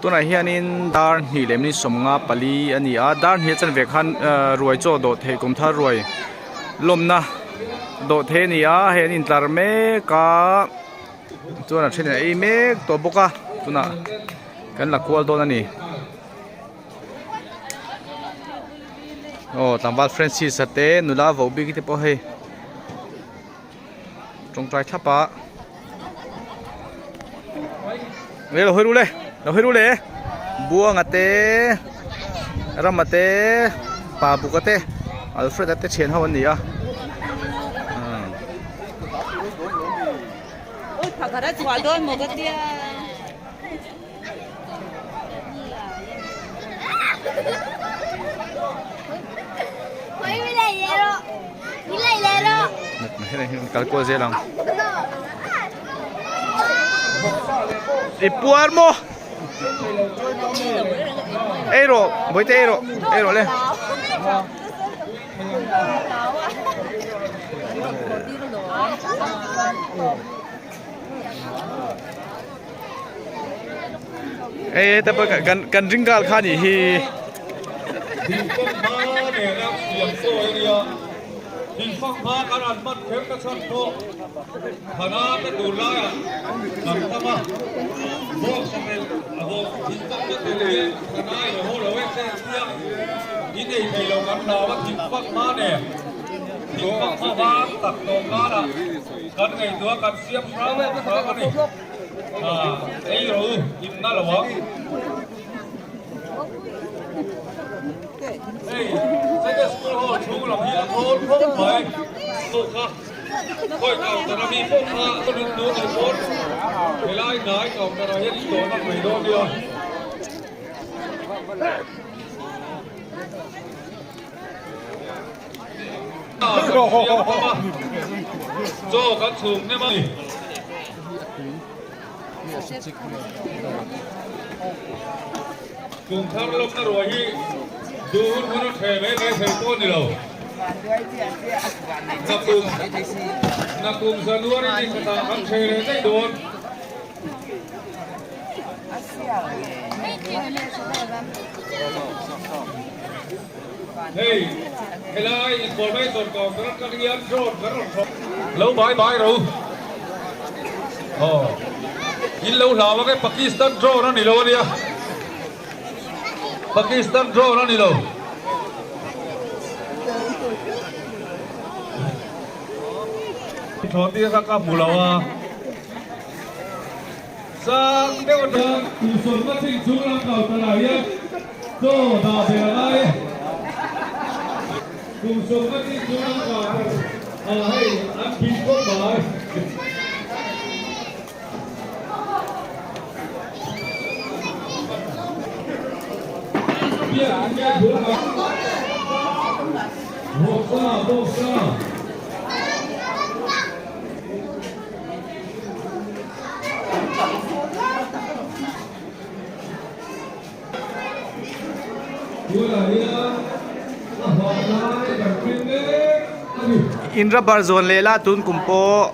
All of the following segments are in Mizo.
Tunah hianin dar hnih leh minute 54 a ni a, dar hnih a chanve khan ruai chaw dawh theih kum thar ruai lawmna dawh theih a ni a, hei an intlar mek a chuan a thenin a ei mek tawh bawk a tunah kan la kual dawn a ni. Aw tlangval Francis a te nula vo bik te pawh hei tawngtai thlap a le lo hawi ru le lo hawi ru le buanga te rama te pa buka te alfred a te thian ho an ni a. Kal kual zel ang i puar maw ei rawh bawihte ei rawh ei rawh le. Hei heta pawh kan kan ring gal kha nih hi. Lo bai bai ro aw in lo hlau ang e Pakistan drone a ni lo a nia Pakistan drone a ni lo. Thaw tir kha ka hmu lo a sang deuh atang kusawmna chin chung lam kau ta lah hian chaw dah ve a ngai e. Kum sawmna chin chung lam kau ta ah hei an pin khawp mai. Biak in nge bul ang. Vawksa, vawksa. In rubber zawn leh la tun kum pawh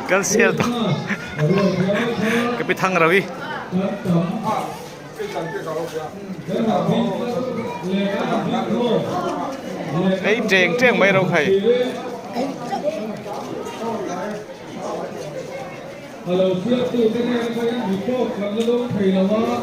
kan sel tawh ka pi thang rau i. Ei teng teng mai ro khai. A lo chhiartute nen atangin report kan la dawng thei lo a.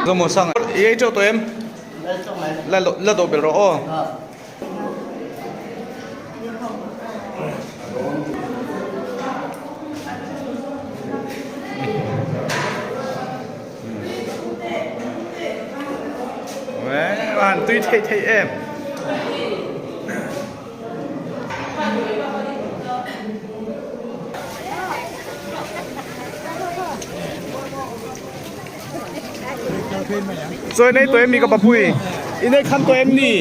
Zomuansanga i ei teuh tawh em? La la dawh belh rawh aw. A han tui theih theih em. Chawi nei tawh em ni ka papui? I nei khan tawh em ni?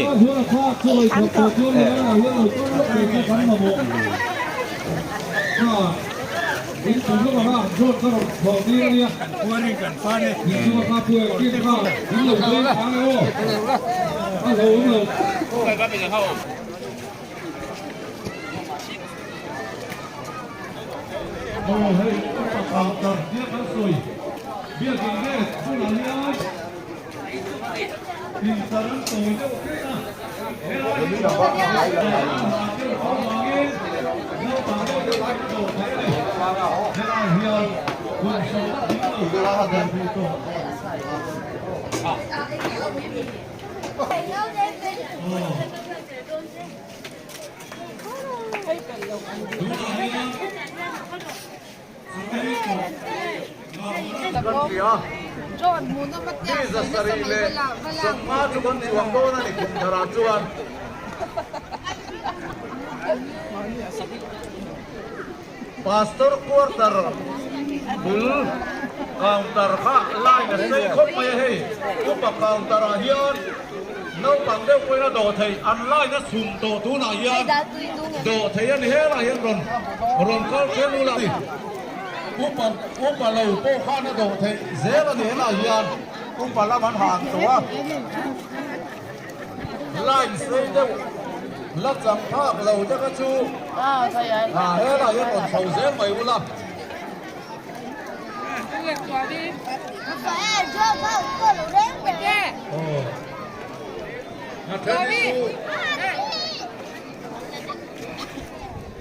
Pastor quarter bul counter kha line a sei khawp mai a hei upa counter ah hian naupang deuh pawhin a dawh theih an line a chhum tawh tunah hian dawh theih a ni helaiah hian rawn rawn kal ṭhen ula ni upa upa lo pawh khan a dawh theih zel a ni helaiah hian upa lam an hang tawh a line sei deuh la chang phak lo te kha chu ah helaiah hian rawn chho zel mai ula.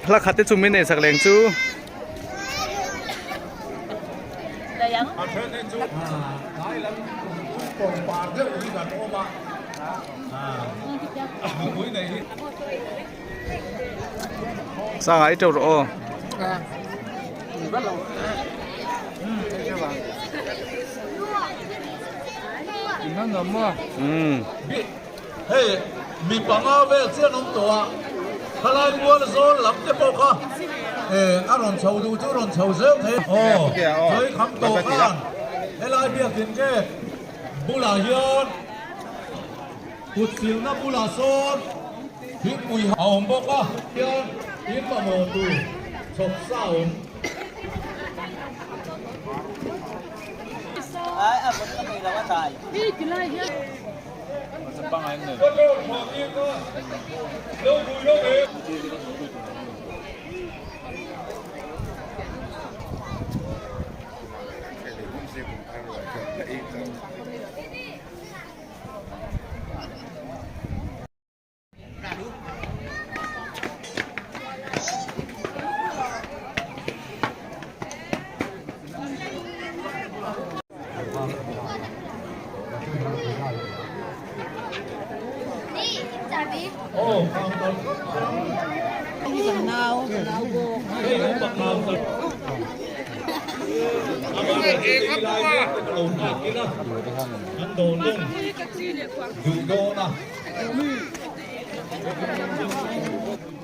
Hla khat te chu min nei sak leng chu. Sanga i teuh rawh aw. Umm. Hei mi panga vel chian awm tawh a, khalai mual zawl lam te pawh kha a rawn chho duh chu rawn chho zel thei a. Aw, chawi kham tawh khan helai biakin gate bulah hian kut silna bulah sawn thingpui a awm bawk a, hian in mamawh tur chhawp sa a awm.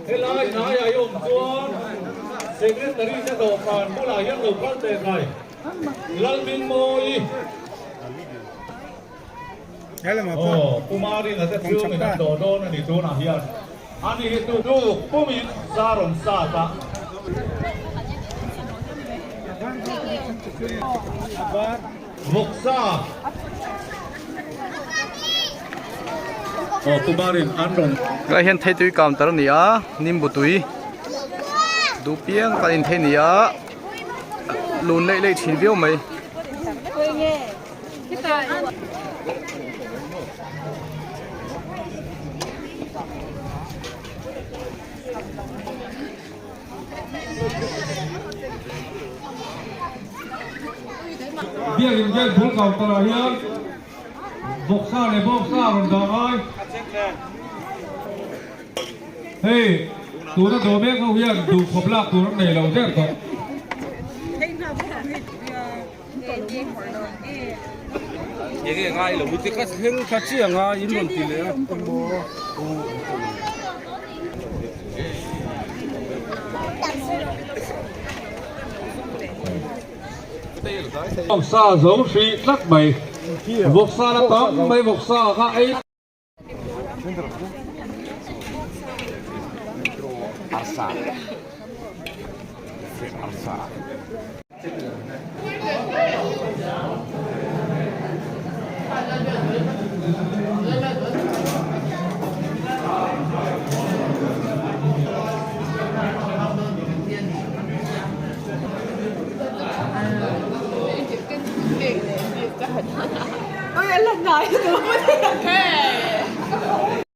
Helai hnaiah i awm chuan Secretary te dawhkan bulah hian lo kal teh kai Lalmingmawi Aw Pu Marina te chhungin an dawh dawn a ni tunah hian ani hi tu tuk pumin sa rawn sat a. Vawksa Aw Pu Marin an rawn. Helai hian theitui counter a ni a, nimbu tui duh piang kan in thei a ni a. Lun leih leih thin viau mai. Biakin gate bul counter ah hian vawksa leh bawksa a rawn dah ngai. Hei tuna dawh mek ho hian duhkhawp lak tur an nei lo der tawh. Vawksa zo hrih tlat mai vawksa la tam mai vawksa kha ei.